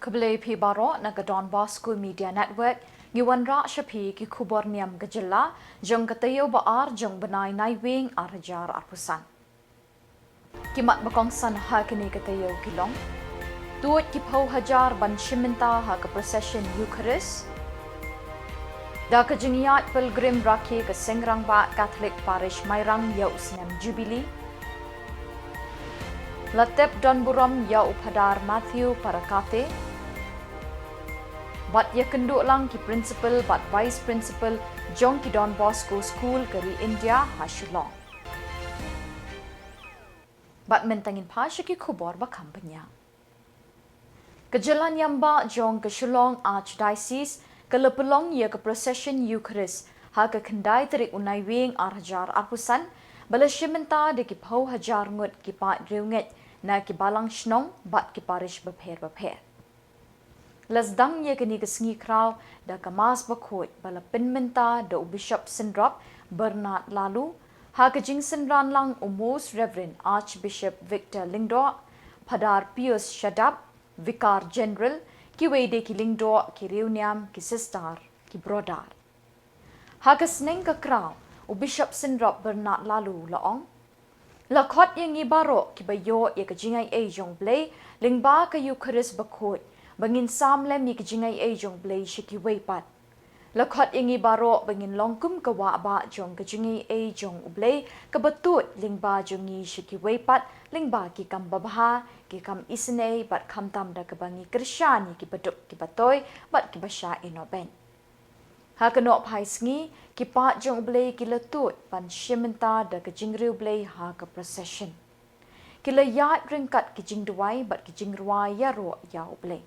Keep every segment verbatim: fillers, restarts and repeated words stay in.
Khublei phi baroh na ka Don Bosco Media Network, ngi wanrah sha phi ki khubor niam ka jylla, jong ka taïew ba ar jong u bnai Naiwieng ar hajar arphew san. Ki mat ba kongsan ha kine ki taïew ki long: Tuid ki phew hajar ban shim bynta ha ka procession Eucharist. Da ka jingïaid pilgrim rakhe ka Seng Rangbah Catholic Parish Mairang ïa u snem Jubilee. La tep don burom ïa u Phadar Matthew Parakate. Bad ïakynduh lang ki principal bad vice principal jong ki Don Bosco School ka ri India ha Shillong. Bad mynta ngin phai sha ki khubor ba kham bniah. Ka jylla niam bah jong ka Shillong Archdiocese ka la pynlong ïa ka procession Eucharist ha ka khyndai tarik u Naiwieng ar hajar arphew san, ba la shim bynta da ki phew hajar ngut ki paid riewngeit na ki balang shnong bad ki parish bapher bapher. La sdang ïa kane ka sngi khraw da ka Mass bakhuid ba la pynmynta da u Bishop Synrop Bernard Laloo, ha ka jingsynran lang u Most Reverend Archbishop Victor Lyngdoh, Phadar Pius Shadap, Vicar General, kiwei de ki lyngdoh, ki riewniam, ki sister, ki brother. Ha ka sneng ka khraw, u Bishop Synrop Bernard Laloo u la ong: La khot ïa ngi baroh kiba ïoh ïa ka jingaiei jong u Blei lyngba ka Eucharist bakhuid, ba ngin sam lem ïa ka jingaiei jong u Blei sha kiwei pat. La khot ïa ngi baroh ba ngin long kum ka wah bah jong ka jingaiei jong u Blei kaba tuid lyngba jong ngi sha kiwei pat, lyngba ki kam babha, ki kam isynei bad khamtam da kaba ngi kyrshan ïa kiba duk kiba toi bad kiba shah ïehnoh beiñ. Ha ka nohphai sngi, ki paid jong u Blei ki la tuid ban shim bynta da ka jingriewblei ha ka procession. Ki la ïaid ryngkat ki jingduwai bad ki jingrwai ïaroh ïa u Blei.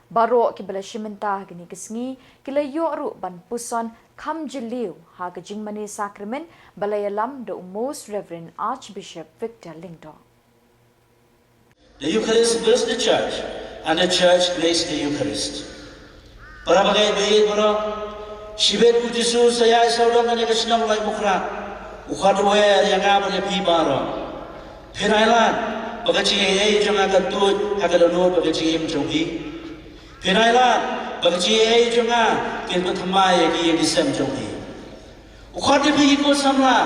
Baroh kiba la shim bynta ha kane ka sngi ki la ïoh ruh ban puson kham jylliew ha ka jingmane sakramen ba la ïalam da u Most Reverend Archbishop Victor Lyngdoh. The Eucharist builds the church, and the church makes the Eucharist. Para bangeit baieit baroh, shibit u Jisu sa ïaid sawdong kane ka shnong Laitumkhrah, u khot u wer ïa nga bad ïa phi baroh. Phin ailad ba ka jingaiei jong nga kan tuid ha ka dohnud bad ka jingim jong phi. Phin ailad ba ka jingaiei jong nga kin pynthymmai ïa ki ïing ki sem jong phi. U khot ïa phi ki khun samla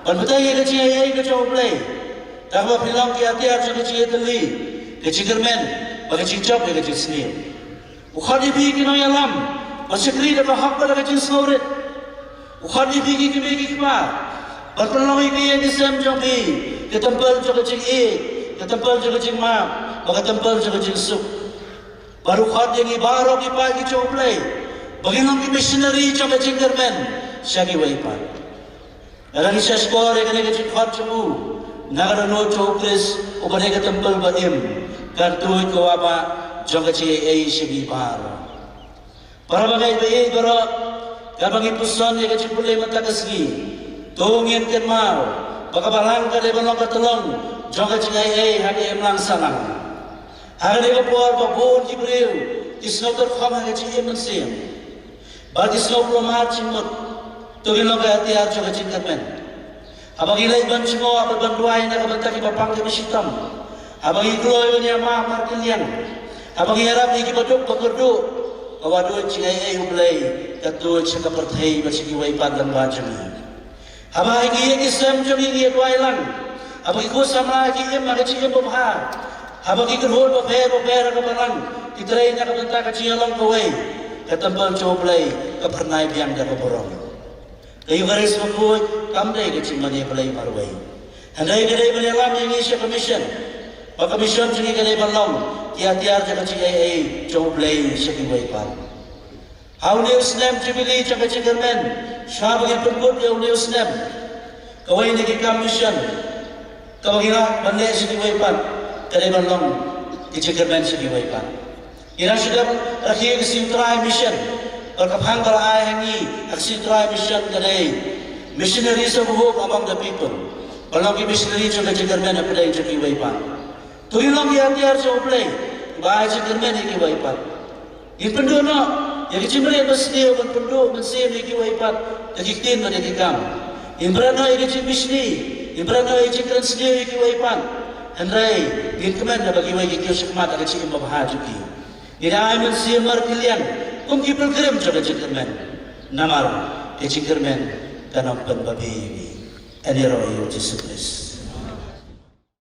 ban batai ïa ka jingaiei ka jong u Blei, da kaba phin long ki atiar jong ka jingïatylli, ka jingkyrmen bad ka jingjop ïa ka jingsniew. U khot ïa phi ki nongïalam ban shakri da ka hok bad da ka jingsngewrit. U khot ïa phi ki kmie ki kpa ban pynlong ïa ki ïing ki sem jong phi ka templ jong ka jingïeit, ka templ jong ka jingmap bad ka templ jong ka jingsuk. Bad u khot ïa ngi baroh ki paid ki jong u Blei ba ngin long ki missionary jong ka jingkyrmen sha kiwei pat. Lada ngi shahshkor ïa kane ka jingkhot jong u, na ka dohnud jong u Khrist uba dei ka templ ba im, kan tuid ka wah bah jong ka jingaiei sha ngi baroh. Para bangeit baieit baroh, katba ngi puson ïa ka jingpule mynta ka sngi, to ngin kynmaw ba ka balang ka dei ban long ka tyllong jong ka jingaiei ha ka imlang sahlang. Ha kane ka por ba bun ki briew ki sngew tyrkhong ha ka jingim mynsiem bad ki sngew kulmar jingmut, to ngin long ka atiar jong ka jingkyrmen. Haba ngi leit ban jngoh bad ban duwai na ka bynta kiba pang kiba shitom, haba ngi kloi ban ïamap markylliang, haba ngi ïarap ïa kiba duk ba kyrduh, ka wahduid jingaiei U Blei ka tuid sha ka pyrthei bad sha kiwei pat lyngba jong ngi. Haba ha ki ïing ki sem jong ngi ngi ïa duwai lang, haba ki khun samla ki im ha ka jingim babha, haba ki kynhun bapher bapher ha ka balang ki trei na ka bynta ka jingïalong kawei, ka templ jong U Blei ka phyrnai biang da ka burom. Ka Eucharist bakhuid kam dei ka jingmane Blei marwei, hynrei ka dei ban ïalam ïa ngi sha ka mission. Ba ka mission jong ngi ka dei ban long ki atiar jong ka jingaiei jong U Blei sha kiwei pat. Ha une u snem Jubilee jong ka jingkyrmen, shuwa ba ngin pynkut ïa une u snem, kawei na ki kam mission kaba ngi lah ban leh sha kiwei pat ka dei ban long ka jingkyrmen sha kiwei pat. Ngi dang shu dep rakhe ka sngi U Trai mission, bad ka phang ba la ai ha ngi ha ka sngi U Trai mission ka dei Missionaries of Hope Among the People. Ban long ki missionary jong ka jingkyrmen hapdeng jong kiwei pat. To ngin long ki atiar jong U Blei ba ai jingkyrmen ïa kiwei pat. Ngin pynduh noh ïa ka jingmane ba sniew ban pynduh mynsiem ïa kiwei pat da ki ktien bad da ki kam. Ngin bret noh ïa ka jingmishni, ngin bret noh ïa ka jingkren sniew ïa kiwei pat. Hynrei ngin kmen ba kiwei ki kiew shakhmat ha ka jingim babha jong ki. Ngi dang ai mynsiem markylliang kum ki pilgrim jong ka jingkyrmen. Namar ka jingkyrmen kan ym pynbabe ïa ngi. Ïaroh ïa U Jisu Khrist.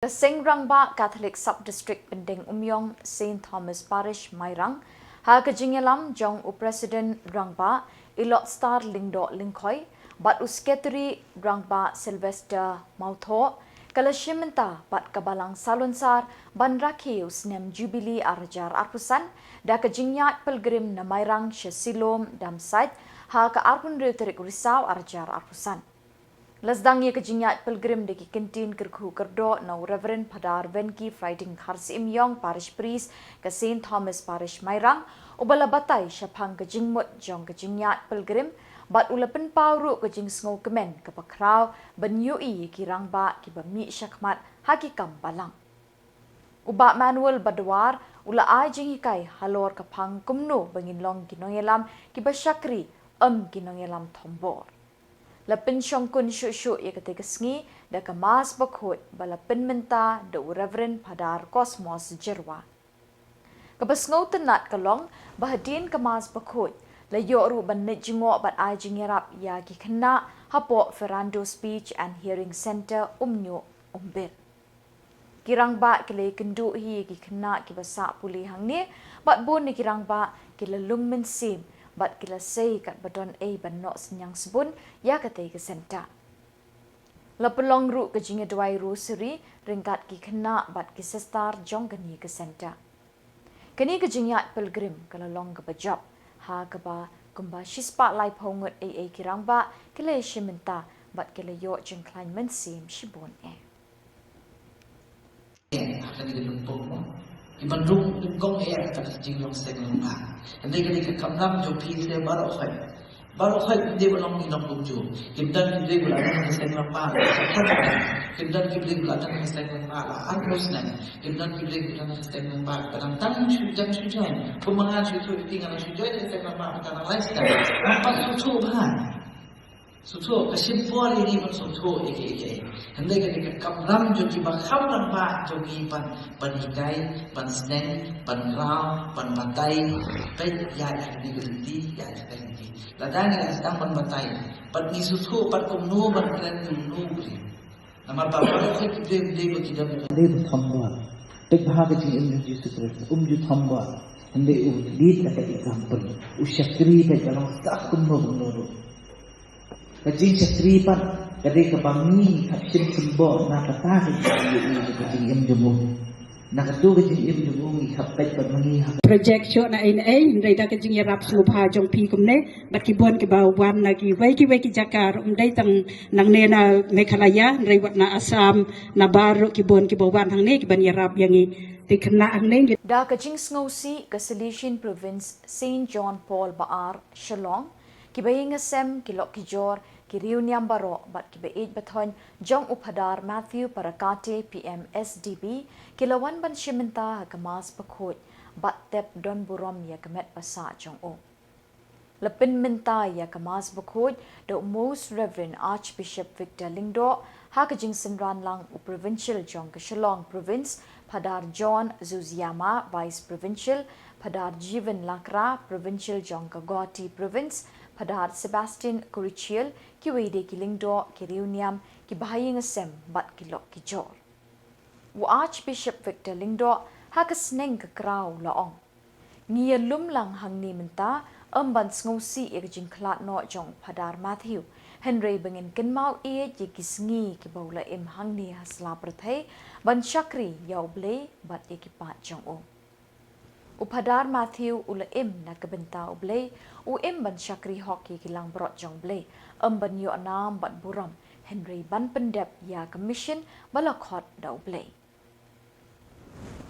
Ka Seng Rangbah Catholic Sub-District Pyndengumiong, Saint Thomas Parish, Mairang, ha ka jingïalam jong u President Rangbah, i Lotstar Lyngdoh Lyngkhoi, bad u Secretary Rangbah Sylvester Mawthoh, ka la shim bynta bad ka Balang Salonsar ban rakhe u snem Jubilee ar hajar arphew san, da ka jingïaid pilgrim na Mairang sha Siloam Dumsait, ha ka arphew hynriew tarik Risaw ar hajar arphew san. La sdang ïa ka jingïaid pilgrim da ki kyntien kyrkhu kyrdoh na u Reverend Phadar Venki Frieding Kharsyiemiong, Parish Priest ka Saint Thomas Parish, Mairang, uba la batai shaphang ka jingmut jong ka jingïaid pilgrim, bad u la pynpaw ruh ka jingsngewkmen kaba khraw ban ïohi ïa ki rangbah kiba mih shakhmat ha ki kam balang. U Bah Manuel Badwar u la ai jinghikai halor ka phang kumno ba ngin long ki nongïalam kiba shakri, ym ki nongïalam thombor. La pynshongkun shuh shuh ïa katei ka sngi da ka Mass Bakhuid ba la pynmynta da u Reverend Phadar Cosmos Jyrwa. Kaba sngewtynnat ka long ba hadien ka Mass Bakhuid, la ïoh ruh ban leit jngoh bad ai jingïarap ïa ki khynnah hapoh Ferrando Speech and Hearing Centre, Umñiuh, Umbir. Ki rangbah ki la ïakynduh hi ïa ki khynnah kiba sah pule hangne, bad bun na ki rangbah ki la lung mynsiem, bad ki la sei katba don ei ban noh synñiang sbun ïa katei ka centre. La pynlong ruh ka jingïaduwai rosary ryngkat ki khynnah bad ki sister jong kane ka centre. Kane ka jingïaid pilgrim ka la long kaba jop, ha kaba kumba shispah laiphew ngut ei ei ki rangbah ki la ïashim bynta bad ki la ïoh jingkhlaiñ mynsiem shibun eh. Eh, ha kane ka lympung mo. Ki ban rung nyngkong eh ha ka jingïong seng lyngba. Hynrei kane ka kamram jong phi se baroh khoit. Baroh khoit ym dei ban long ngi long kumjuh. Kim don ki briew ba la don ha ka seng lyngba la khatsan snem. Kim don ki briew ba la don ha ka seng lyngba la arphew snem. Kim don ki briew ba la don ha ka seng lyngba ba dang tang shu jan shu join. Kum ma nga shu shu iti nga la shu join ha ka seng lyngba ba dang lai snem. Namar shu shu ba. Sngewthuh, ka shim por ïa ngi ban sngewthuh ïa kiei kiei. Hynrei ka dei ka kamram jong kiba kham rangbah jong ngi ban, ban hikai, ban sneng, ban khraw, ban batai. Peit ïa, ïa kane ka lynti, ïa kane ka lynti. Lada ngi la sdang ban batai, pat ngi sngewthuh pat kumno ban kren kumno briew. Namar ba baroh khoit ki briew dei ba ki don, dei ba thombor. Peit ba ha ka jingim jong Jisu Khrist um ju thombor. Hynrei u lead like an example. U shakri, peit ba long staff kumno kumno ruh. Ka jingshakri pat ka dei kaba ngi hap shim symboh na kata ka jingïohi ka jingim jong u. Na kato ka jingim jong u ngi hap peit pat ma ngi ha project shuh na ei na ei, hynrei da ka jingïarap sngewbha jong phi kumne bad ki bun kiba wan na kiwei kiwei ki jaka, ym dei tang nangne na Meghalaya, hynrei wat na Assam, nabar ruh ki bun kiba wan hangne kiban ïarap ïa ngi. Te khynnah hangne ngi. Da ka jingsngewsih ka Salesian Province Saint John Paul Ba Ar, Shillong, kiba ïing hasem, ki lok ki jor, ki riewniam baroh bad kiba ïeit bathoiñ jong u Phadar Matthew Parakate, P M S D B, ki la wan ban shim bynta ha ka Mass Bakhuid bad tep don burom ïa ka met ba sah jong u. La pynmynta ïa ka Mass Bakhuid da u Most Reverend Archbishop Victor Lyngdoh, ha ka jingsynran lang u Provincial jong ka Shillong Province, Phadar John Zuziyama, Vice Provincial, Phadar Jiven Lakra, Provincial jong ka Guwahati Province, Phadar Sebastian Kurichiel, kiwei de ki lyngdoh, ki riewniam, ki bahaïing hasem bad ki lok ki jor. U Archbishop Victor Lyngdoh ha ka sneng ka kraw la ong, ngi ïalum lang hangne mynta, ym ban sngewsih ïa ka jingkhlad noh jong u Phadar Matthew, hynrei ba ngin kynmaw ïeit ïa ki sngi kiba u la im hangne ha sla pyrthei, ban shakri ïa U Blei bad ïa ki paid jong u. U Phadar Matthew u la im na ka bynta U Blei, u im ban shakri hok ïa ki langbrot jong U Blei, ym ban ïoh nam bad burom, hynrei ban pyndep ïa ka mission ba la khot da U Blei.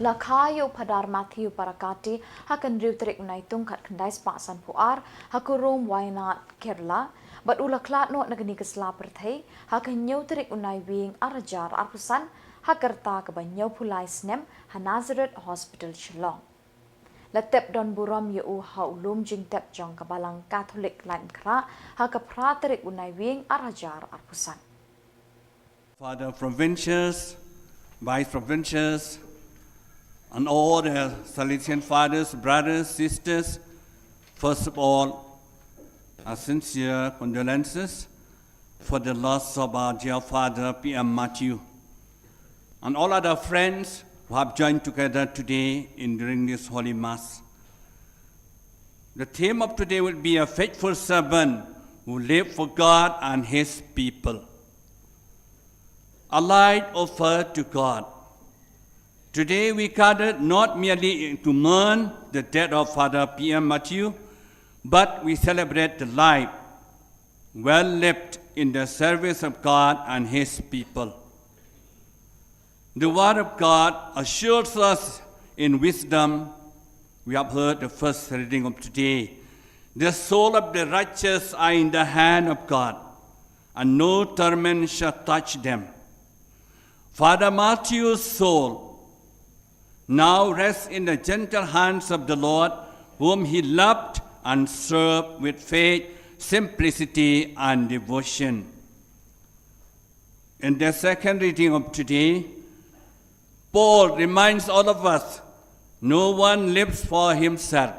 La kha ïa u Phadar Matthew Parakate ha ka hynriew tarik u Naitung khatkhyndai spah sanphew ar, ha ka Rome Wayanad, Kerala, bad u la khlad noh na kane ka sla pyrthei ha ka hynñiew tarik u Naiwieng ar hajar arphew san, ha ka rta kaba hynñiewphew lai snem, ha Nazareth Hospital, Shillong. La tep don burom ïa u ha u lum jingtep jong ka Balang Katholik Laitumkhrah ha ka phra tarik u Naiwieng ar hajar arphew san. Father Provincials, Vice Provincials, And all the Salesian fathers, brothers, sisters, first of all, our sincere condolences for the loss of our dear father, P M Matthew, and all other friends who have joined together today in during this Holy Mass. The theme of today will be a faithful servant who lived for God and his people. A light offered to God. Today we gathered not merely to mourn the death of Father P M Matthew, but we celebrate the life well lived in the service of God and his people. The word of God assures us in wisdom. We have heard the first reading of today. The soul of the righteous are in the hand of God, and no torment shall touch them. Father Matthew's soul now rests in the gentle hands of the Lord, whom he loved and served with faith, simplicity, and devotion. In the second reading of today, Paul reminds all of us, no one lives for himself.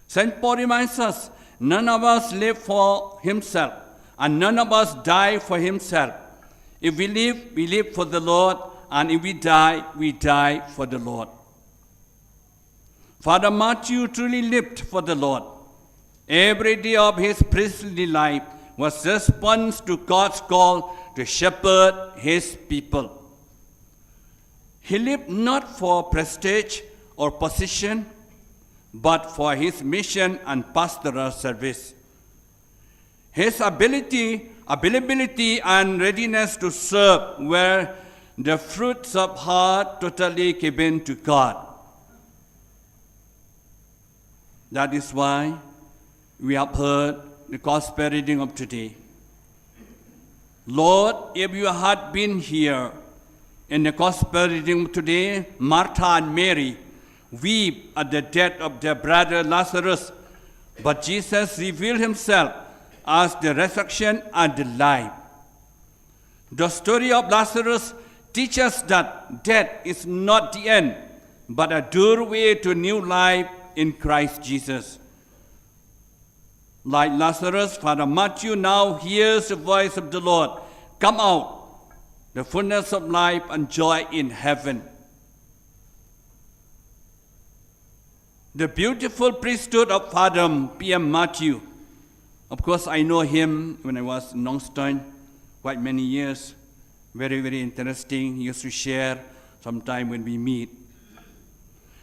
Saint Paul reminds us, none of us live for himself, and none of us die for himself. If we live, we live for the Lord, and if we die, we die for the Lord. Father Matthew truly lived for the Lord. Every day of his priestly life was response to God's call to shepherd his people. He lived not for prestige or position, but for his mission and pastoral service. His ability, availability, and readiness to serve were the fruits of heart totally given to God. That is why we have heard the gospel reading of today. Lord, if you had been here in the gospel reading today, Martha and Mary weep at the death of their brother Lazarus. But Jesus revealed himself as the resurrection and the life. The story of Lazarus teaches that death is not the end, but a doorway to new life in Christ Jesus. Like Lazarus, Father Matthew now hears the voice of the Lord, "Come out, the fullness of life and joy in heaven." The beautiful priesthood of Father P M Matthew. Of course, I know him when I was in Nongstoin, quite many years. Very, very interesting. He used to share sometime when we meet.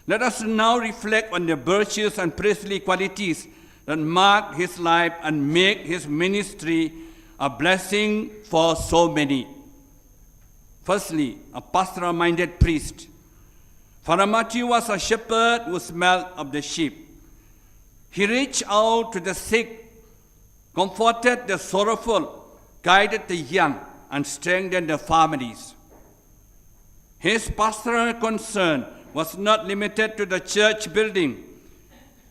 Let us now reflect on the virtues and priestly qualities that marked his life and make his ministry a blessing for so many. Firstly, a pastoral minded priest. Father Matthew was a shepherd who smelled of the sheep. He reached out to the sick, comforted the sorrowful, guided the young, and strengthened the families. His pastoral concern was not limited to the church building.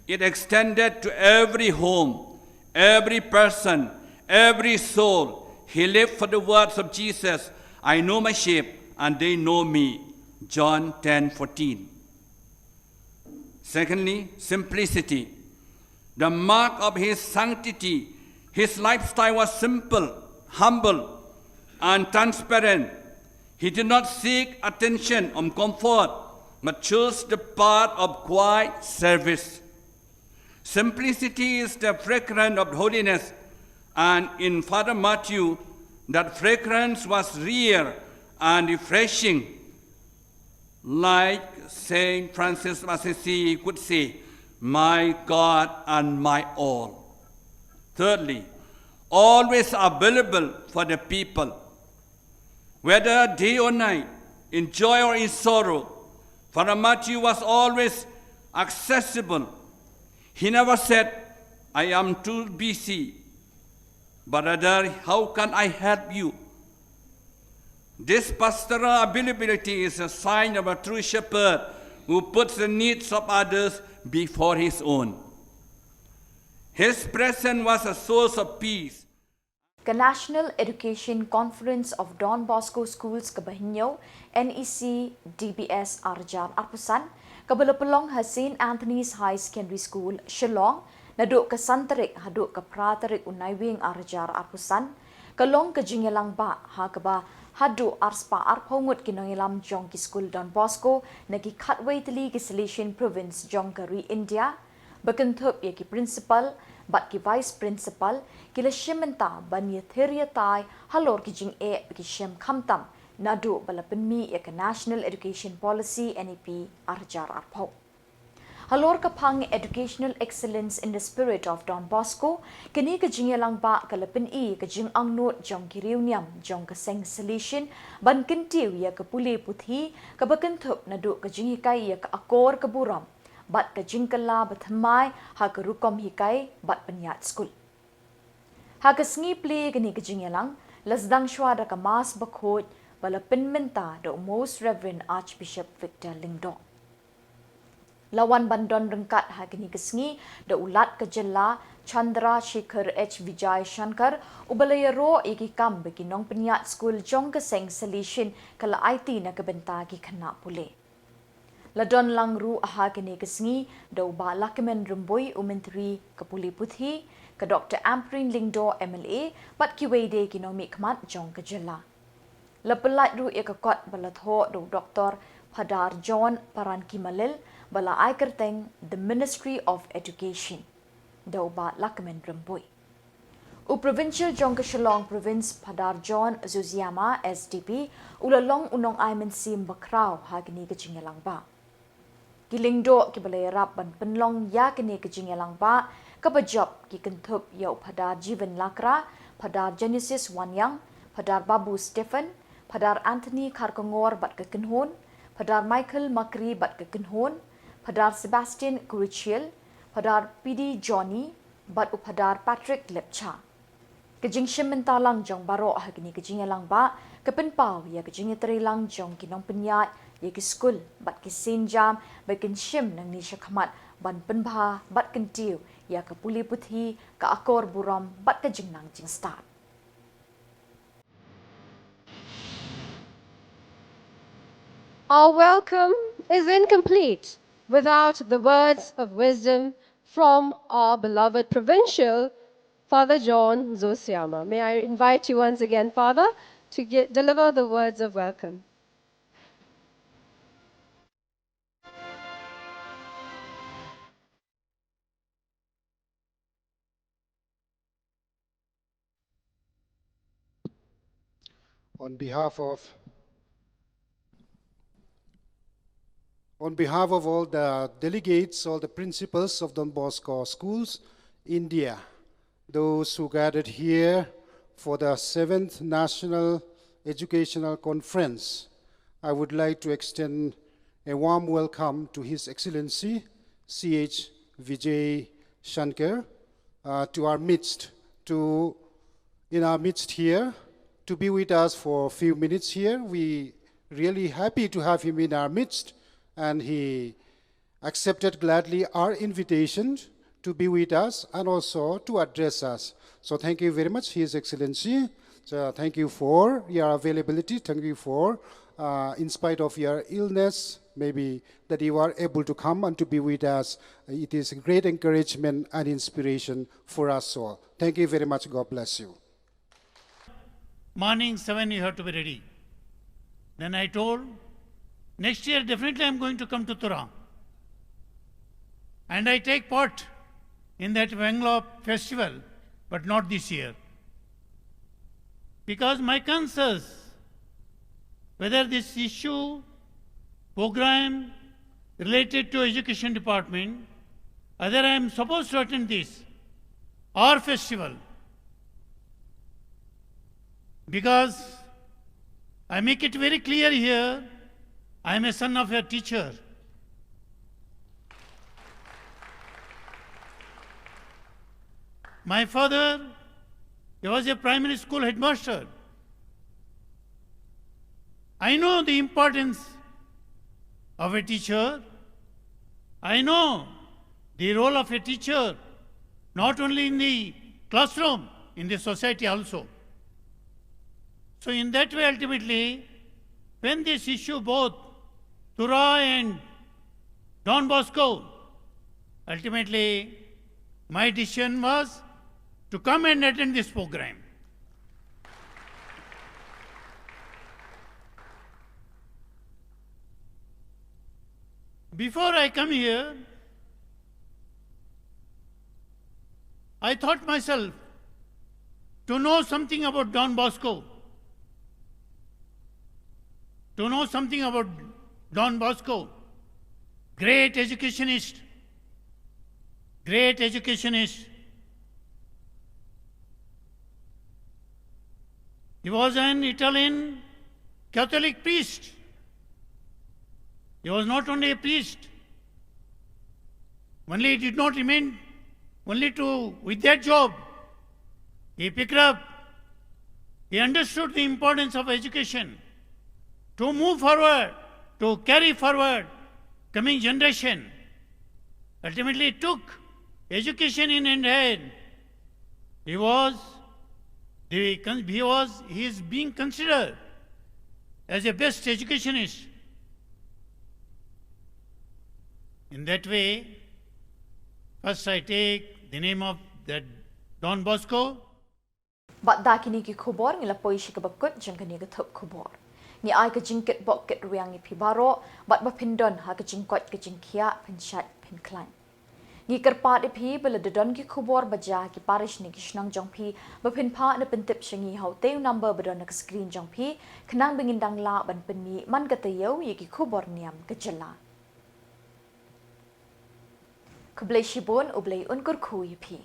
It extended to every home, every person, every soul. He lived for the words of Jesus, "I know my sheep and they know me." John ten fourteen. Secondly, simplicity. The mark of his sanctity, his lifestyle was simple, humble, and transparent. He did not seek attention or comfort, but chose the path of quiet service. Simplicity is the fragrance of holiness, and in Father Matthew, that fragrance was rare and refreshing. Like Saint Francis of Assisi could say, "My God and my all." Thirdly, always available for the people. Whether day or night, in joy or in sorrow, Father Matthew was always accessible. He never said, "I am too busy," but rather, "How can I help you?" This pastoral availability is a sign of a true shepherd who puts the needs of others before his own. His presence was a source of peace. Ka National Education Conference of Don Bosco Schools kaba hynñiew, NECDBS arjar arphew san, kaba la pynlong ha Saint Anthony's High Secondary School, Shillong, naduh ka san tarik haduh ka phra tarik u Naiwieng arjar arphew san, ka long ka jingïalang ba ha kaba haduh arspah arphew ngut ki nongïalam jong ki skul Don Bosco na ki khatwei tylli ki Salesian province jong ka ri India, ba kynthup ïa ki principal bad ki vice principal, ki la shim bynta ban ïathir ïatai halor ki jingeh ba ki shem khamtam naduh ba la pynmih ïa ka National Education Policy, NEP, arjar arphew. Halor ka phang Educational Excellence in the Spirit of Don Bosco, kane ka jingïalang ba ka la pyni ka jingangnud jong ki riewniam jong ka seng Salesian ban kyntiew ïa ka pule puthi, kaba kynthup naduh ka jinghikai ïa ka akor ka burom bad ka jingkylla bathymmai ha ka rukom hikai bad pynïaid skul. Ha ka sngi plie kane ka jingïalang, la sdang shwa da ka Mass bakhuid ba la pynmynta da u Most Reverend Archbishop Victor Lyngdoh. La wan ban don ryngkat ha kane ka sngi da u Lat ka jylla Chandra Shekhar H Vijay Shankar, uba la ïaroh ïa ki kam ba ki nongpynïaid skul jong ka seng Salesian ka la aiti na ka bynta ki khynnah pule. La don lang ruh ha kane ka sngi da u Bah Lahkmen Rymbui, u Myntri ka Pule Puthi, ka Doctor Ampareen Lyngdoh, MLA, bad kiwei de ki nongmihkhmat jong ka jylla. La pyllait ruh ïa ka kot ba la thoh da u Doctor Phadar John Parankee Mallil, ba la ai kyrteng The Ministry of Education, da u Bah Lahkmen Rymbui. U Provincial jong ka Shillong Province, Phadar John Zuziama, S D P, u la long u nongai mynsiem bakhraw ha kane ka jingïalang ba. Ki lyngdoh kiba la ïarap ban pynlong ïa kane ka jingïalang ba kaba jop ki kynthup ïa u Phadar Jiven Lakra, Phadar Genesis Waniang, Phadar Babu Stephen, Phadar Anthony Kharkongor bad ka kynhun, Phadar Michael Makri bad ka kynhun, Phadar Sebastian Kurichiel, Phadar P D Johnny, bad u Phadar Patrick Lepcha. Ka jingshim bynta lang jong baroh ha kane ka jingïalang ba ka pynpaw ïa ka jingïatreilang jong ki nongpynïaid ïa ki skul bad ki sienjam ba kin shim nangne shakhmat ban pynbha bad kyntiew ïa ka pule puthi, ka akor burom bad ka jingnang jingstad. Our welcome is incomplete without the words of wisdom from our beloved provincial, Father John Zosiama. May I invite you once again, Father, to get, deliver the words of welcome. On behalf of on behalf of all the delegates, all the principals of Don Bosco schools, India, those who gathered here for the seventh National Educational Conference, I would like to extend a warm welcome to His Excellency C H Vijay Shankar uh, to our midst, to in our midst here, to be with us for a few minutes here. We really happy to have him in our midst, and he accepted gladly our invitation to be with us and also to address us. So thank you very much, His Excellency. So thank you for your availability. Thank you for, uh, in spite of your illness, maybe that you are able to come and to be with us. It is a great encouragement and inspiration for us all. Thank you very much. God bless you. Morning seven, you have to be ready. Then I told, next year definitely I'm going to come to Tura. And I take part in that Bangalore festival, but not this year. Because my concerns, whether this issue, program related to education department, whether I am supposed to attend this or festival, because I make it very clear here, I am a son of a teacher. My father, he was a primary school headmaster. I know the importance of a teacher. I know the role of a teacher, not only in the classroom, in the society also. So in that way, ultimately, when this issue, both Tura and Don Bosco, ultimately, my decision was to come and attend this program. Before I come here, I thought myself to know something about Don Bosco, to know something about Don Bosco, great educationist, great educationist. He was an Italian Catholic priest. He was not only a priest, only he did not remain only to with that job. He picked up, he understood the importance of education to move forward, to carry forward coming generation. Ultimately, he took education in hand. He was, the, he was, he is being considered as a best educationist. In that way, first I take the name of that Don Bosco. Bad da kine ki khubor ngi la poi sha kaba kut jong kane ka thup khubor. Ngi ai ka jingkit bok kit rwiang ïa phi baroh, bad ba phin don ha ka jingkoit ka jingkhiah, phin shait phin khlaiñ. Ngi kyrpad ïa phi ba lada don ki khubor ba jia ha ki parish ne ki shnong jong phi, ba phin phah ne pyntip sha ngi ha utei u number ba don ha ka screen jong phi, khnang ba ngin dang lah ban pynmih man ka taïew ïa ki khubor niam ka jylla. Khublei shibun, U Blei un kyrkhu ïa phi.